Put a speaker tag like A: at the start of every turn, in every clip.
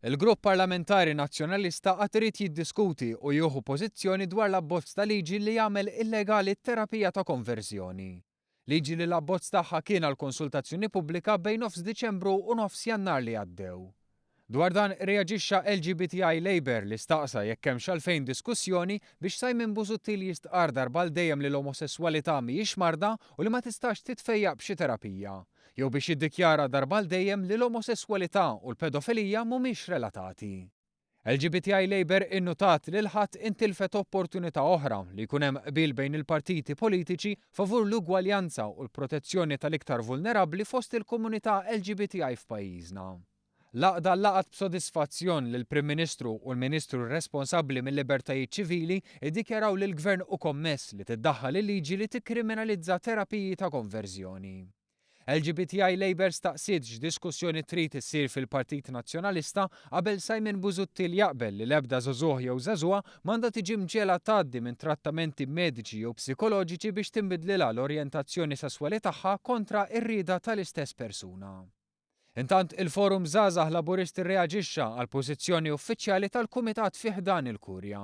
A: Il-Grupp Parlamentari Nazzjonalista għad irid jiddiskuti u jieħu pożizzjoni dwar l-abbozz ta' liġi li jagħmel illegali t-terapija ta' konverżjoni. Liġi li l-abbozz tagħha kien għal konsultazzjoni pubblika bejn nofs Diċembru u nofs Jannar li għaddew. Dwar dan irreaġixxa LGBTI Labour li staqsa jekk hemmx għalfejn diskussjoni biex Simon Busuttil jistqarr darba għal dejjem li l-omosesswalità mhijiex marda u li ma tistax titfejjaq b'xi terapija. Jew biex jiddikjara darba għal dejjem li l-omosesswalità u l-pedofilija mhumiex relatati. LGBTI Labour innutat li l-Ħadd intilfet opportunità oħra li jkun hemm qbil bejn il-partiti politiċi favur l-ugwaljanza u l-protezzjoni tal-iktar vulnerabbli fost il-komunità LGBTI f'pajjiżna. L-għaqda laqgħet b'sodisfazzjon li l-Prim Ministru u l-Ministru responsabbli mil-Libertajiet Ċivili ddikjaraw li l-Gvern hu kommess li tiddaħħal il-liġi li tikkriminalizza terapiji ta' konverżjoni. LGBTI Labour staqsiet x'diskussjoni trid issir fil-Partit Nazzjonalista qabel Simon Busuttil jaqbel li l-ebda żagħżugħ jew żagħżugħa m'għandha tiġi mġiegħla tgħaddi minn trattamenti mediċi jew psikoloġiċi biex tinbidlilha l-orjentazzjoni sesswali tagħha kontra r-rieda tal-istess persuna. Intant, il-Forum Żgħażagħ Laburisti rreaġixxa għall-pożizzjoni uffiċjali tal-Kumitat fi ħdan il-Kurja.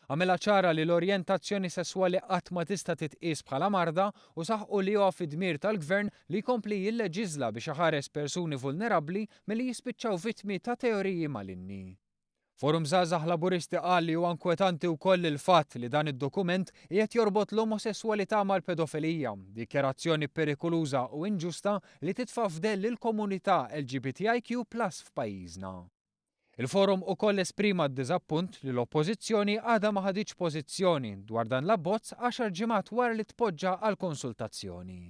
A: Għamilha ċara li l-orjentazzjoni sesswali qatt ma tista' titqies bħala marda u saħqu li huwa fid-dmir tal-Gvern li jkompli jilleġiżla biex iħares persuni vulnerabbli milli jispiċċaw vittmi ta' teoriji malinni. Forum Żgħażagħ Laburisti qal li huwa inkwetanti wkoll il-fatt li dan id-dokument qiegħed jorbot l-omosesswalità mal-pedofilija, dikjarazzjoni perikoluża u inġusta li titfa' f'dell lill-komunità LGBTIQ plus f'pajjiżna. Il-Forum ukoll esprima d-diżappunt li l-Oppożizzjoni għadha ma ħaditx pożizzjoni dwar dan l-abbozz għaxar ġimgħat wara li tpoġġa għall-konsultazzjoni.